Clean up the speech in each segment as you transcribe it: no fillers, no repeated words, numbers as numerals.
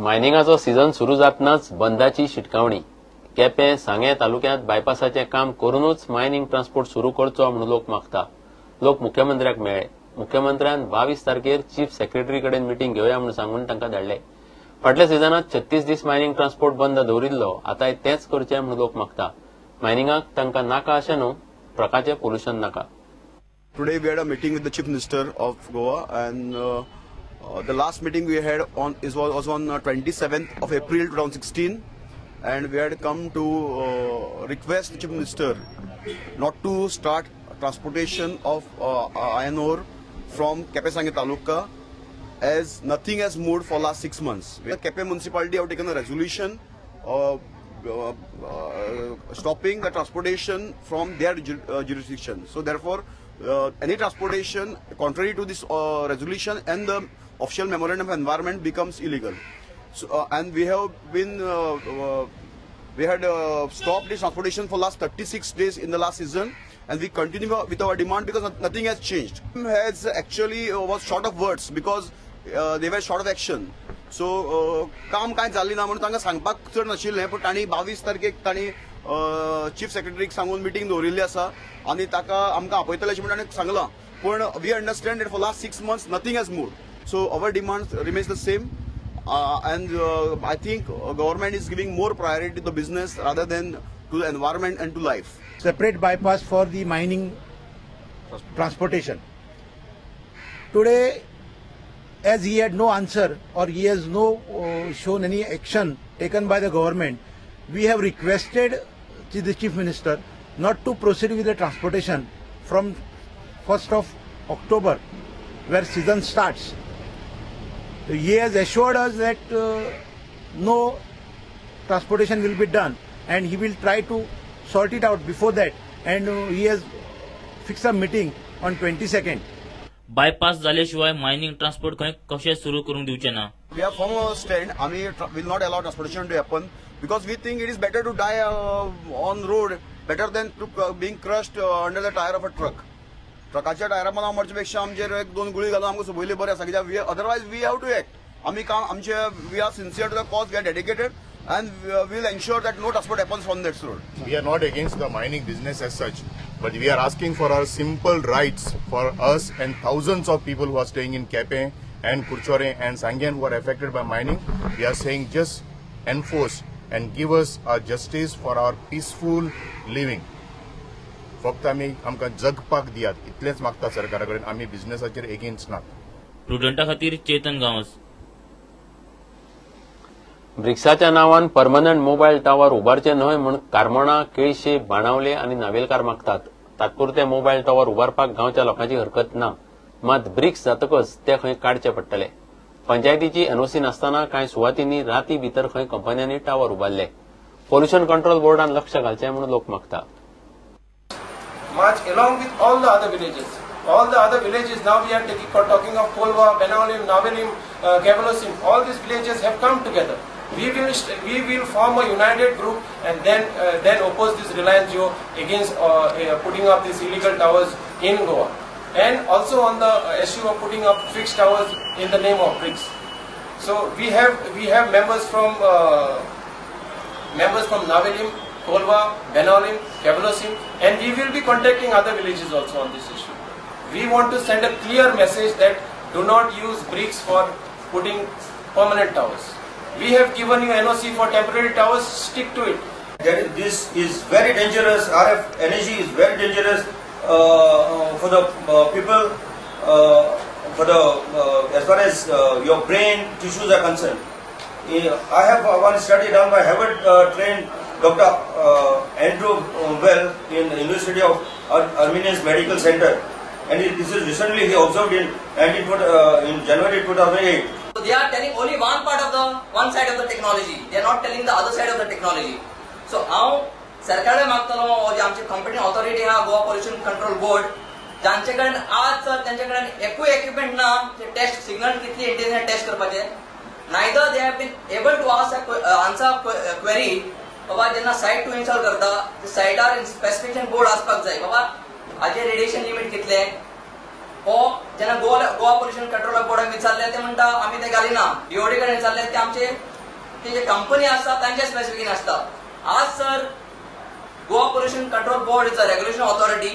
मायनिंगाचो season सुरू जातनाच बंदाची शिटकावणी. केपें सांगें तालुक्यांत बायपासाचें काम करूनच मायनिंग ट्रान्सपोर्ट सुरू करचो म्हूण लोक मागता. लोक मुख्यमंत्र्याक मेळ्ळे. मुख्यमंत्र्यान 22 तारखेर चीफ सेक्रेटरी कडेन मिटींग घेवया म्हूण सांगून तांकां धाडले. फाटल्या सिजनांत 36 दीस मायनिंग ट्रान्सपोर्ट बंद दवरिल्लो, आतांय तेंच करचें म्हूण लोक मागता. मायनिंगाक तांकां नाका अशें न्हू, ट्रकाचें पोल्युशन नाका. Today we had a meeting with the Chief Minister of Goa, and the last meeting we had on is was on 27th of April 2016, and we had come to request the Chief Minister not to start transportation of iron ore from Quepem Sanguem Taluka, as nothing has moved for last 6 months. The Quepem municipality have taken a resolution stopping the transportation from their jurisdiction. So therefore, any transportation contrary to this resolution and the official memorandum of environment becomes illegal. So, and we have been we had stopped this transportation for last 36 days in the last season, and we continue with our demand because nothing has changed. Has actually was short of words because they were short of action. So काम कांय जाल्लें ना म्हणून तांकां सांगपाक चड नाशिल्लें, पूण तांणी 22 तारखेक तांणी चीफ सेक्रेटरीक सांगून मिटींग दवरिल्ली आसा आनी ताका आमकां आपयतले अशें म्हणून ताणें सांगलां. पूण we understand that for last 6 months nothing has moved. So our demand remains the same, and I think government is giving more priority to the business rather than to the environment and to life. Separate bypass for the mining transportation. Today, as he had no answer or he has no shown any action taken by the government, we have requested the Chief Minister not to proceed with the transportation from 1st of October, where season starts. He has assured us that no transportation will be done, and he will try to sort it out before that, and he has fixed a meeting on 22nd. Bypass जाल्याशिवाय mining transport खंय कशें सुरू करूंक दिवचे ना. We have firm our stand. आमी will not allow transportation to happen because we think it is better to die on road better than to being crushed under the tyre of a truck. ट्रकाच्या टायरा पोंदा मरचे पेक्षा आमचेर एक दोन गुळी घालून आमकां सोंपयल्लें बरें आसा, कित्याक otherwise we have to act. आमी काम आमचे we are sincere to the cause, we are dedicated, and we will ensure that no transport happens from that road. We are not against the mining business as such, but we are asking for our simple rights for us and thousands of people who are staying in Quepem and Curchorem and Sanguem who are affected by mining. We are saying just enforce and give us our justice for our peaceful living. फक्त आमी आमकां जगपाक दियात इतलेंच मागता सरकारा कडेन, आमी बिझनेसाचेर एगेन्स्ट नात. प्रुडंटा खातीर चेतन गांवस. ब्रिक्साच्या नांवान परमनंट मोबायल टावर उबारचे न्हय म्हूण कारमोणा, केळशे, बाणावले आनी नावेलकार मागतात. तात्पुरते मोबायल टावर उबारपाक गांवच्या लोकांची हरकत ना, मात ब्रिक्स जातकच ते खंय काडचे पडटले. पंचायतीची एनओसी नासतना कांय सुवातींनी राती भितर खंय कंपन्यांनी टावर उबारले. पोल्युशन कंट्रोल बोर्डान लक्ष घालचें म्हूण लोक मागता. March along with all the other villages. All the other villages, now we are talking of Kolva, Benaulim, Navelim, Cavelossim. All these villages have come together. We will form a united group and then oppose this Reliance Jio against putting up these illegal towers in Goa, and also on the issue of putting up fixed towers in the name of BRICS. So we have members from Navelim, Kolva, Benaulim, Cavelossim, and we will be contacting other villages also on this issue. We want to send a clear message that do not use bricks for putting permanent towers. We have given you NOC for temporary towers, stick to it. This is very dangerous. RF energy is very dangerous for the people, for the as far as your brain tissues are concerned. I have one study done by Harvard trained Dr. Andrew Bell in the University of Armenia's Medical Center, and this is recently he observed in January 2008. So they are telling only one part of the one side of the technology. They are not telling the other side of the technology. So हांव सरकारा मागतलो जे आमचे competent authority आहा Goa pollution control board, जांचे कडेन आज sir तांचे कडेन एकूय इक्विपमेंट ना टेस्ट सिग्नल कितली इंटेन्सिटी टेस्ट करपाचे. Neither they have been able to ask answer query. बाबा जेन्ना सायट टू इन्स्टॉल करता सायटार स्पेसिफिकेशन बोर्ड आसपाक जाय, बाबा हाजे रेडिएशन लिमीट कितले. हो जेन्ना गोवा पोल्युशन कंट्रोल बोर्डाक विचारले ते म्हणटा आमी ते घालिना, डीओडी कडेन विचारले ते आमचे ते जे कंपनी आसता तांच्या स्पेसिफिकेशन आसता. आज sir Goa Pollution Control Board is a regulation authority.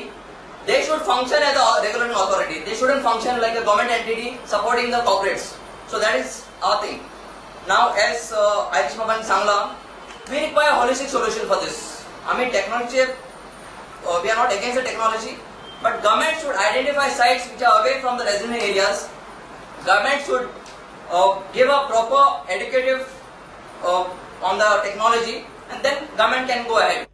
They should function as a regulation authority. They shouldn't function like a government entity supporting the corporates. So that is our thing. Now as Irish Baban सांगला, we require holistic solution for this. I mean technology, we are not against the technology, but government should identify sites which are away from the resident areas. Government should give a proper educative on the technology, and then government can go ahead.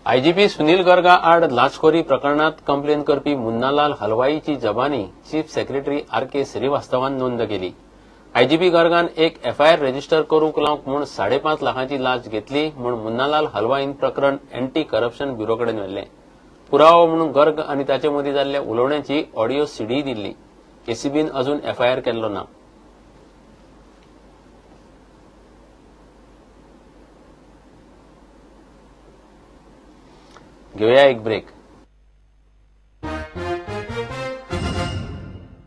IGP Sunil Garga आड लाचखोरी प्रकरणात complain करपी मुन्नालाल हलवाईची जबानी chief secretary R K श्रीवास्तवान नोंद केली. IGP गर्गान एक FIR register करूंक लावंक म्हूण 5.5 लाखांची लाच घेतली म्हूण मुन्नालाल हलवाईन प्रकरण अँटी करप्शन ब्युरो कडेन व्हेल्लें. पुरावो म्हणून गर्ग आनी ताचे मदीं जाल्ल्या उलोवण्याची ऑडियो सीडी दिल्ली. एसीबीन अजून एफआयआर केल्लो ना. घेवया एक ब्रेक.